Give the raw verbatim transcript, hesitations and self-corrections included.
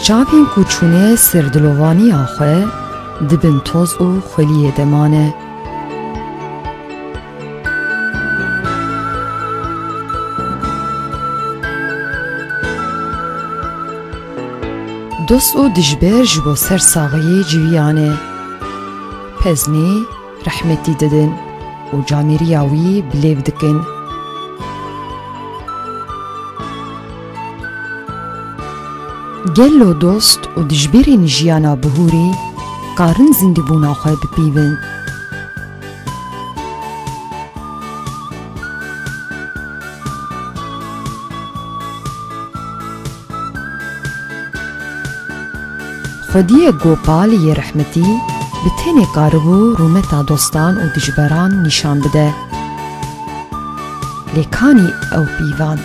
Çavên ku çûne ser dilovaniya xwe, di bin toz û xweliyê de mane. Dost û dijber ji bo sersaxiyê civiyane. Peznê rehmetî didin û camêriya wî bi lêv dikin. Gelo dost û dijberên jiyana bihûrî karin zindîbûna xwe bipîvin? Xwediyê Gopal yê rehmetî bi tenê karibû rûmeta dostan û dijberan nîşan bide. Lê kanî ew pîvan?